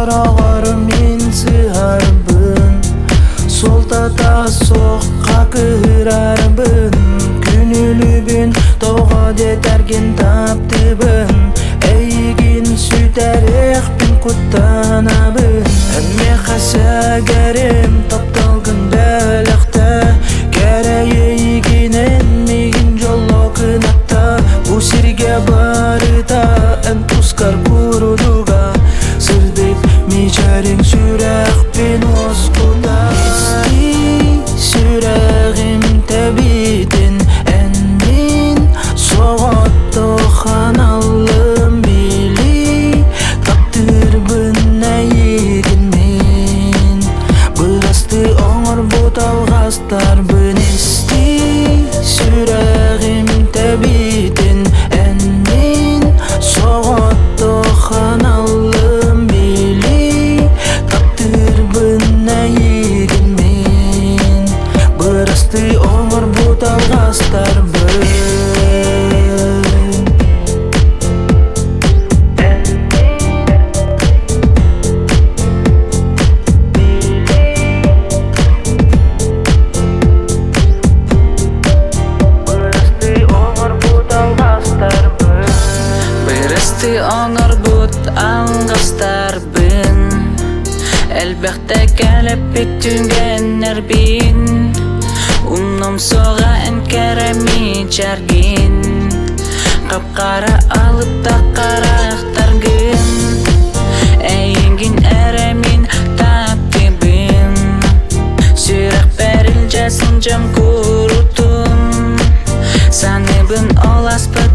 Сороҕор мин сыһарбын, суолтата суохха кыһырарбын, күнүлүбүн тоҕо дэтэргин таптыыбын, эйигин сүтэриэхпин куттанабын. Эн миэхэ сэгэрим, тапталгын бэлэхтэ, кэрэ эйигинэн миигин дьолло кынатта, бу сиргэ барыта эн тускар курдуга, сырдык мичээриҥ сүрэхпин уоскутар. Истиий сүрэҕим тэбиитин эн мин соҕотох аналым билий, таптыырбын эйигин мин. Бырастыы оҥорбут алҕастарбын истиий, сүрэҕим тэбиитин эн мин соҕотох аналым билий, таптыырбын эйигин мин. Бырастыы оҥорбут алҕастарбын. Бырастыы оҥорбут алҕастарбын, элбэхтэ кэлэппит түгэннэрбин, умнум суоҕа эн кэрэ мичээргин, хап-хара алыптах харахтаргын, эйигин эрэ мин таптыыбын, сүрэхпэр илдьэ сылдьам курутун, саныыбын ол ааспыт.